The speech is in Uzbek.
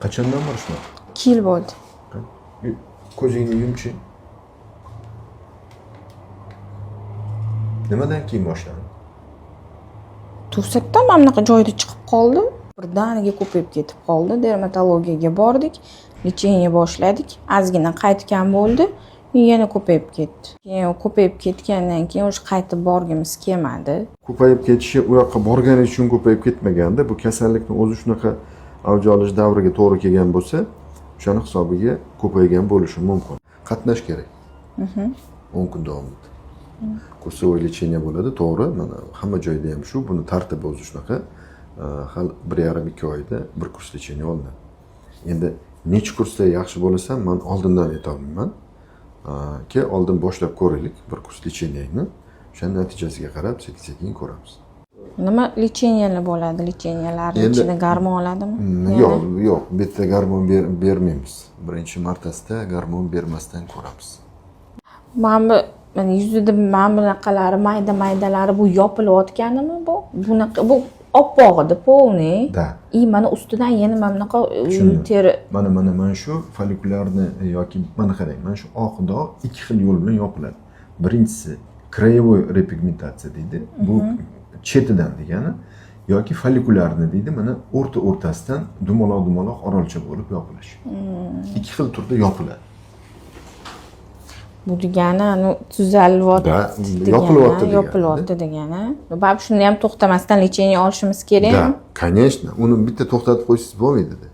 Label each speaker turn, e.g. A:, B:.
A: Qachondan beri shunaqa?
B: 2 yil bo'ldi.
A: Ko'zingni yumchi. Nimadan keyin boshlandi?
B: To'satdan mana bunaqa joyda chiqib qoldi. Birdaniga ko'payib ketib qoldi. Dermatologiyaga bordik, лечение boshladik. Ozgina qaytgan bo'ldi, yana ko'payib ketdi. Keyin ko'payib ketgandan keyin уже qaytib borgimiz kelmadi.
A: Ko'payib ketishi u yoqqa borgani uchun ko'payib ketmaganda, bu kasallikni o'zi shunaqa avj olish davriga to'g'ri kelgan bo'lsa, o'shani hisobiga ko'paygan bo'lishi mumkin. Qatnash kerak. 10 kun davomida. Курсовой лечение bo'ladi, to'g'ri. Mana hamma joyda ham shu, buni tartibi o'zi shunaqa. Hal 1,5-2 oyda bir kurs лечение olinadi. Endi necha kursda yaxshi bo'lasan, man oldindan aytolmayman. Ke oldin boshlab ko'raylik bir kurs лечение ni. O'shani natijasiga qarab sekin-sekin ko'ramiz.
B: Nima лечения lar bo'ladi? Лечения larni ichida gormon oladimi?
A: Yo'q, yo'q, bu yerda gormon bermaymiz. Birinchi martasida gormon bermasdan ko'ramiz.
B: Mana bu, mana yuzida mana bunaqalari, mayda maydalari, bu yopilayotganimi bu? Bunaqa bu oppoq edi полный.
A: Да.
B: И mana ustidan yana mana bunaqa
A: Tushundim.
B: teri.
A: Mana shu folikularni yoki mana qarang, mana shu oq dog' ikki xil yo'l bilan yopiladi. Birinchisi краевой repigmentatsiya deydi. Bu chetidan degani yoki folikularni deydi, mana o'rta o'rtasidan dumaloq dumaloq orolcha bo'lib yopilishi. Ikki xil turda yopiladi.
B: Bu degani, ну, tuzalyapti
A: Да,
B: degani,
A: yopilyapti degani.
B: Yopilyapti degani. Baribir shuni ham to'xtamasdan лечение olishimiz kerakmi?
A: Да, конечно. Uni bitta to'xtatib qo'ysangiz bo'lmaydi.